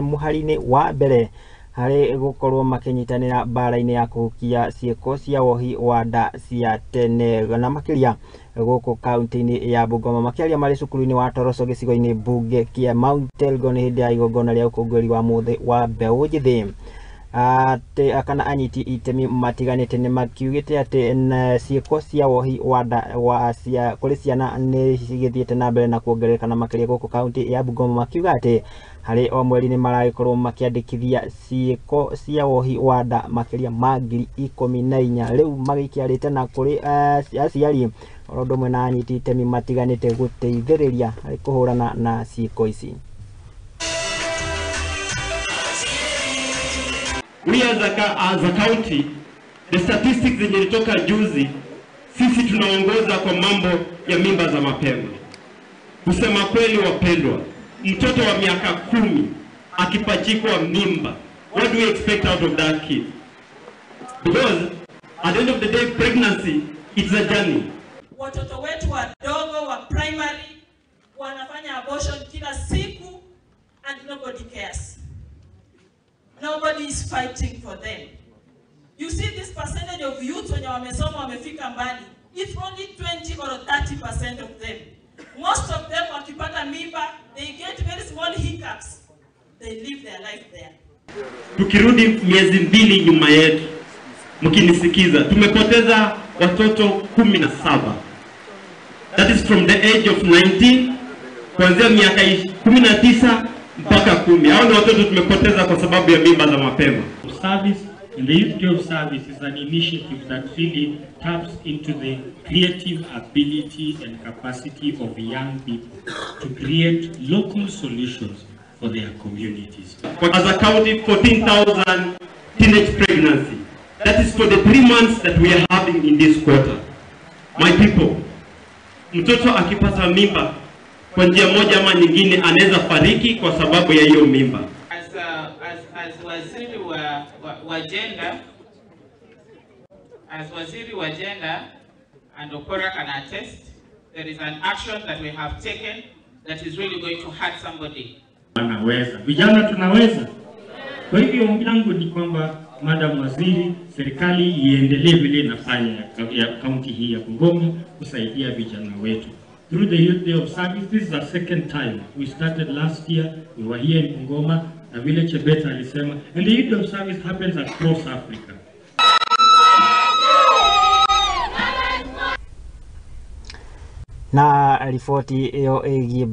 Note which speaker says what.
Speaker 1: Mũhari-inĩ wa mbere harĩ gũkorwo makĩnyitanĩra mbara-inĩ ya kũhukia ciĩko cia wohi wa nda cia tene na makĩria gũkũ kaunti-inĩ ya Bungoma. Makĩaria marĩ cukuru-inĩ wa Toroco gĩcigo-inĩ mbunge kĩa Mount Elgon hĩndĩ ya igongona rĩa ũkũngũĩri wa mũthĩ wa mbeũ njĩthĩ, atĩ kana anyiti itemi matiganĩte nĩ makiugĩte atĩ ciĩko cia wohi wa nda wa cia kũrĩ ciana nĩ cigĩthiĩte na mbere na kuongerereka na makĩria gũkũ kaunti ya Bungoma, makiuga atĩ harĩ o mweri nĩ maragĩkorwo makĩandĩkithia ciĩko cia wohi wa nda makĩria ma 14,000. Rĩu magĩikiarĩte na kũrĩ aciari oro ũndũ ũmwe na anyiti itemi matiganĩte gũteithĩrĩria harĩ kũhũrana na ciĩko ici.
Speaker 2: We as a county, the statistics zenye ilitoka juzi, sisi tunaongoza kwa mambo ya mimba za mapema. Kusema kweli wapendwa, mtoto wa miaka 10 akipachikwa mimba, what do we expect out of that kid? Because at the end of the day, pregnancy, it's a journey.
Speaker 3: Watoto wetu wadogo wa primary wanafanya abortion kila siku and nobody cares. Nobody is fighting for them. You see this percentage of youth wenye wamesoma wamefika mbali, it's only 20 or 30% of them. Most of them wakipata mimba, they get very small hiccups. They live their life there.
Speaker 2: Tukirudi miezi 2 nyuma yetu, mkinisikiza, tumepoteza watoto 17. That is from the age of 19, kuanzia miaka 19 mpaka 10. Hao ndio watoto tumepoteza kwa sababu ya mimba za mapema.
Speaker 4: Service and the Youth Day of Service is an initiative that really taps into the creative ability and capacity of young people to create local solutions for their communities.
Speaker 2: As a county, 14,000 teenage pregnancy. That is for the 3 months that we are having in this quarter. My people, mtoto akipata mimba kwa njia moja ama nyingine anaweza fariki kwa sababu ya hiyo mimba.
Speaker 5: As waziri wa gender, as waziri wa gender and Okora can attest, there is an action that we have taken that is really going to hurt somebody.
Speaker 4: Wanaweza, vijana tunaweza. Kwa hivyo ombi langu ni kwamba Madam Waziri, serikali iendelee vile inafanya ya kaunti hii ya Bungoma kusaidia vijana wetu. Through the Youth Day of Service, this is our second time. We started last year, we were here in Bungoma, na vile Chebeta alisema, and the Youth Day of Service happens across Africa.
Speaker 1: Na riboti ĩyo ĩgiĩ